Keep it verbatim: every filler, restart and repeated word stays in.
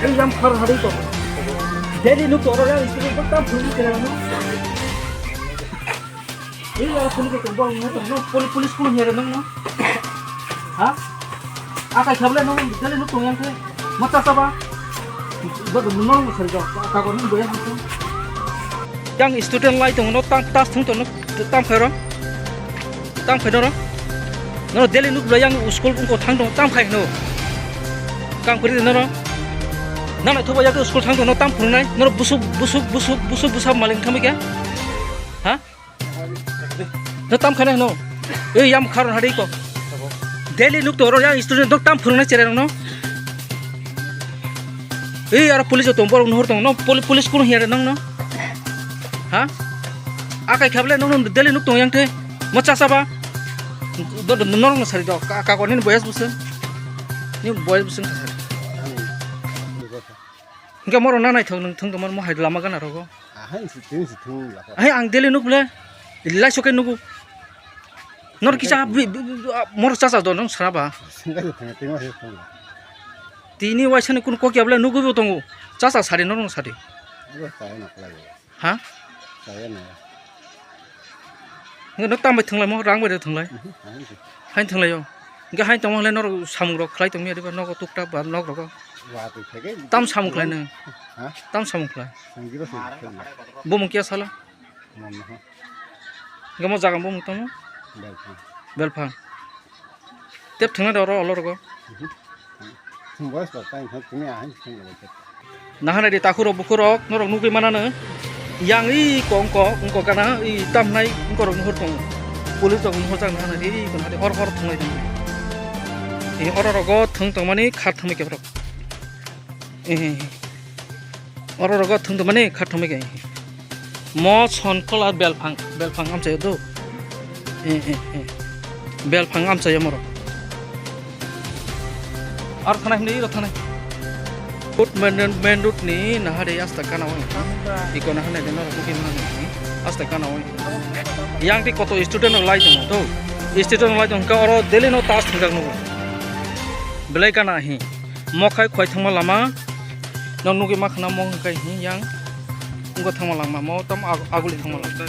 Ei yang khar hari to. Daily nuk to orang itu tu tam pun kira no. Ei ya pun ke to bang no to no poli-, police pun hiar no no. Ha? Akai khable no daily nuk to yang ke. Mata saba. Ba no no sari to. Ka ko no boya tu. Yang student lai to no tam tas thung to no tam kharo. Tam khai noro. Noro daily nuk bla yang school ungko thang dong tam khai no. Kam kori noro. Nang nai thoba yak school thang dong no tam phungnai. Noro busuk busuk busuk busuk busuk maling thami kya? Ha? No tam khai no. Ei yam kharon hari ko. Daily nuk to ro yang student dok tam phungnai chere no. Ei aro police tong borok nuhur tong no poli-, police kun hiya nang no. Ha? Akai khable nong nong daily nuk tong yang the. Mo cha cha ba. Do, do, norok no sari do. Ka, ka ko ni boyas busung. Ni boyas busung ka sari. Hingke moro na nai thong nung thung tong mo hai lama gana rogo. Ahai si thung si thung la. Hai ang daily nuk le. Lai soke nugu. Nor kisa bi, bi, bi, bi, a, moro cha cha do nong sara ba. Sengkai thang thang ma thang. Tini waisa ni kun kokya bole nugu bo tongo. Cha cha sari nor nong sari. Abo cha na khlai. Ha? Chaya naya. Hwnkhe no tambai thwnglai mo, rang bai thwnglai. Mhm, hain se. Hain thwnglai o. Hwnkhe hain tongma hwnle norok samung rok khlai tongmani adiba nogo tuktak ba nok rogo. Wa twi theke. Tam samung khlai nw? Ha? Tam samung khlai? Sangiro se thwnglai. Bumung kiya sala? Mom no. Hwnkhe mo jaga bumung tamo? Belphang. Belphang. Tep thwngna de oro olorogo. Thwng boys ba tang thang thwngya hai thwng boys. Nahana de takhurok bukhurok norok nugwi manano. Yang i kong kong kong kana i tamnai ungkorok nuhur tong. Police rok nuhur jang nahana de i kon hade hor hor thwnglai tong. I oro rogo thwng tongmani khat thwngmani kebrok. Eh. Oro rogo thwng tongmani khat thwngmani ke. Mo son kolar belphang, belphang amchaio do. Eh, eh, eh. Belphang amchaio moro. Ar thanai hwnwi iro thanai. Road main, main road ni nahari asta kana oi. Iko nahari de noro kuki mana ni. Asta kana oi. Yang ti koto student rok lai tongo to. Student rok lai tong ka oro daily no tas thang jak nugo. Belai kana hi. Mo khai khoi thangma lama. Nong nugwi ma khna mo hwnkhe hi yang. Wngkha thangma langma, mo tam ag-, aguli thangma langma.